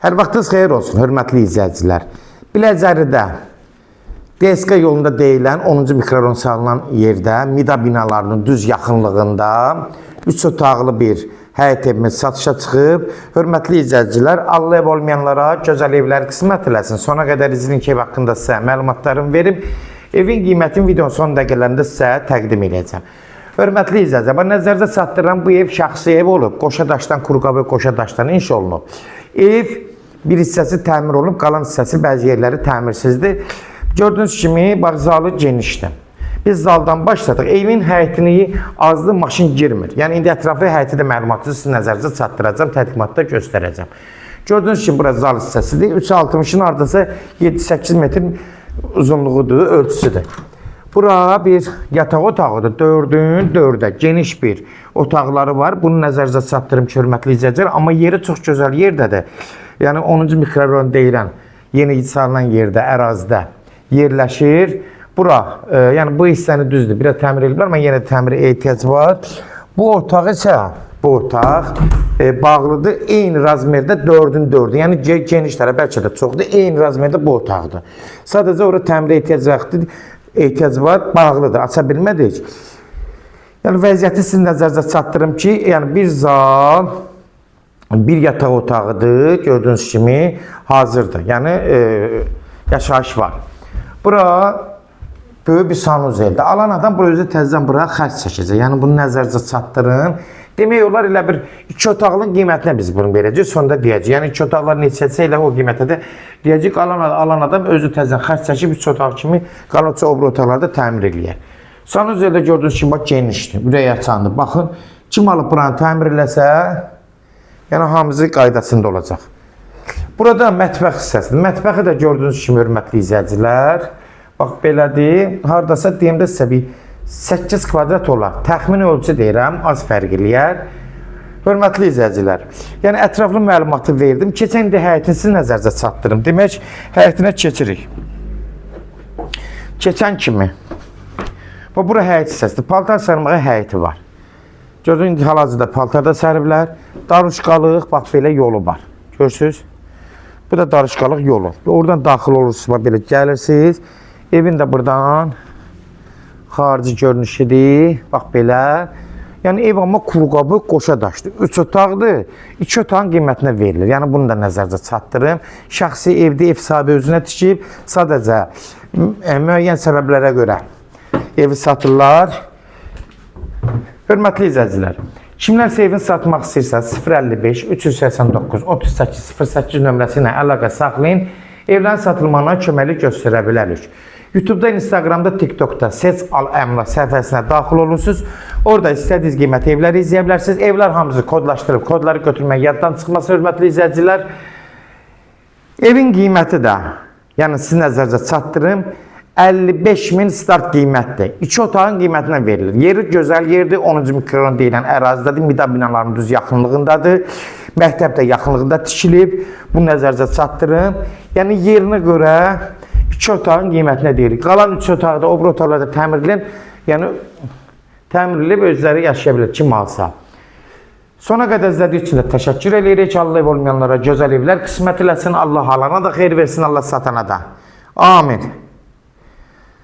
Hər vaxtınız xeyir olsun, hörmətli izləyicilər. Biləcəridə DSK yolunda deyilən 10-cu mikrorayon salınan yerdə, Mida binalarının düz yaxınlığında 3 otaqlı bir həyət evimiz satışa çıxıb. Hörmətli izləyicilər, Allah ev olmayanlara gözəl evlər qismət eləsin. Sona qədər izləyin ki, ev haqqında sizə məlumatlarımı verim. Evin qiymətini videonun son dəqiqələrində sizə təqdim edəcəm. Hörmətli izləyicilər, bax nəzərinizə çatdıran bu ev şəxsi ev olub. Qoşa daşdan, Kuruqabı qoşa daşdan inşa olunub. Ev bir hissəsi təmir olunub, qalan hissəsi bəzi yerləri təmirsizdir. Gördüyünüz kimi bax zalı genişdir. Biz zaldan başladıq. Evin həyətini azlı maşın girmir. Yəni indi ətraflı həyəti də məlumatı sizin nəzərinizə çatdıracağam, tədqiqatda göstərəcəm. Gördüyünüz kimi bura zal hissəsidir. 3.60-ın hardasa 7-8 metr uzunluğudur, ölçüsüdür. Bura bir yataq otağıdır. 4-ün 4-ə geniş bir otaqları var. Bunu nəzərinizə çatdırım ki, hörmətli izləyicilər. Amma yeri çox gözəl yerdədir. Yəni 10-cu mikrorayon deyilən yeni salınan yerdə, ərazidə yerləşir. Bura, yəni bu hissəni düzdür, biraz təmir ediblər, amma yenə də təmirə ehtiyac var. Bu otaq isə, bu otaq bağlıdır. Eyni razmerdə 4-ün 4-ü. Yəni genişlərə bəlkə də çoxdur. Eyni razmerdə bu otaqdır. Sadəcə ora təmirə ehtiyac vaxtı ehtiyac var, bağlıdır. Aça bilmədik. Yəni vəziyyəti sizin nəzərinizə çatdırım ki, yəni bir zal, bir yataq otağıdır, gördüyünüz kimi hazırdır. Yəni yaşayış var. Bura böyük bir sanuzeldir. Alan adam bura özü təzədən bura xərc çəkəcək. Yəni bunu nəzərinizə çatdırın. Demək olar elə bir iki otaqlının qiymətinə biz bunu verəcəyik. Sonda deyəcəyik. Yəni iki otaqlar neçəsə elə o qiymətə də deyəcəyik. Alan adam özü təzədən xərc çəkib üç otaq kimi qalan o biri otaqlarda təmir eləyər. Sanuzeldə gördüyünüz kimi bax genişdir, ürək açandır. Baxın, kim alıb buranı təmir eləsə, yəni hamısı qaydasında olacaq. Burada mətbəx hissəsidir. Mətbəxi də gördüyünüz kimi hörmətli izləyicilər, bax belədir. Hardasa deyim də sizə bir 8 kvadrat olar. Təxmini ölçü deyirəm, az fərq eləyər. Hörmətli izləyicilər, yəni ətraflı məlumatı verdim. Keçən indi həyətini sizin nəzərinizə çatdırım. Demək, həyətinə keçirik. Keçən kimi. Bu bura həyət hissəsidir. Paltar sarmağa həyəti var. Gördüyünüz indi hal-hazırda paltarda səriblər. Daruşqalıq, bax belə yolu var. Görürsüz? Bu da daruşqalıq yolu. Oradan daxil olursunuz, bax belə gəlirsiniz. Evin də buradan xarici görünüşüdür. Bax belə. Yəni ev amma kuruqabı qoşa daşdır. 3 otaqdır. 2 otağın qiymətinə verilir. Yəni bunu da nəzərinizə çatdırım. Şəxsi evdə ev sahibi özünə tikib, sadəcə müəyyən səbəblərə görə evi satırlar. Hörmətli izləyicilər, kimlərsə evini satmaq istəyirsə 055 389 38 08 nömrəsi ilə əlaqə saxlayın. Evlərin satılmağına köməklik göstərə bilərik. YouTube'da, Instagram'da, TikTok'da Seç Al Əmlak səhifəsinə daxil olursunuz. Orada istədiyiniz qiymətə evləri izləyə bilərsiniz. Evlər hamısı kodlaşdırıb, kodları götürmək yaddan çıxmasın hörmətli izləyicilər. Evin qiyməti də, yəni sizin nəzərinizə çatdırım, 55 min start qiymətdir. İki otağın qiymətinə verilir. Yeri gözəl yerdir, 10-cu mikrorayon deyilən ərazidədir, Mida binalarının düz yaxınlığındadır. Məktəb də yaxınlığında tikilib. Bu nəzərinizə çatdırım. Yəni yerinə görə iki otağın qiymətinə deyirik. Qalan üç otaqda, o biri otaqlarda təmir edilən, yəni təmir edilib özləri yaşaya bilər kim alsa. Sona qədər izlədiyiniz üçün də təşəkkür eləyirik. Allah ev olmayanlara gözəl evlər qismət eləsin. Allah alana da xeyir versin, Allah satana da. Amin.